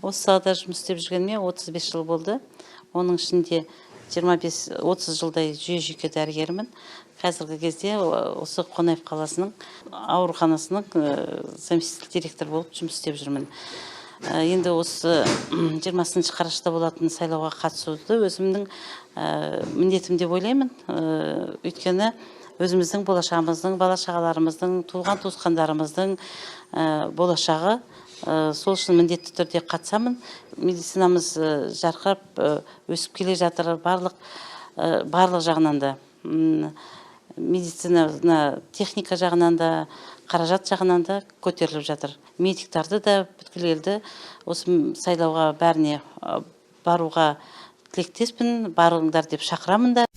Осы салада жұмыс істеп жүргеніме 35 жыл болды. Оның ішінде 25-30 жылдай жүйе жүйке дәрігерімін. Қазіргі кезде осы Қонаев қаласының ауруханасының заместитель директор болып жұмыс істеп жүрмін. Енді осы 20 қарашада болатын сайлауға қатысуды өзімнің міндетім деп ойлаймын. Өйткені өзіміздің болашағымыздың, бала шағаларымыздың, туған туысқандарымыздың болашағы, сол үшін міндетті түрде қатысамын. Медицинамыз жарқырап өсіп келе жатыр барлық жағынан да. Медицина мына техника жағынан да, қаражат жағынан да көтеріліп жатыр. Медиктарды да, бүткіл елді осы сайлауға бәріне баруға тілектеспін, барыңдар деп шақырамын да.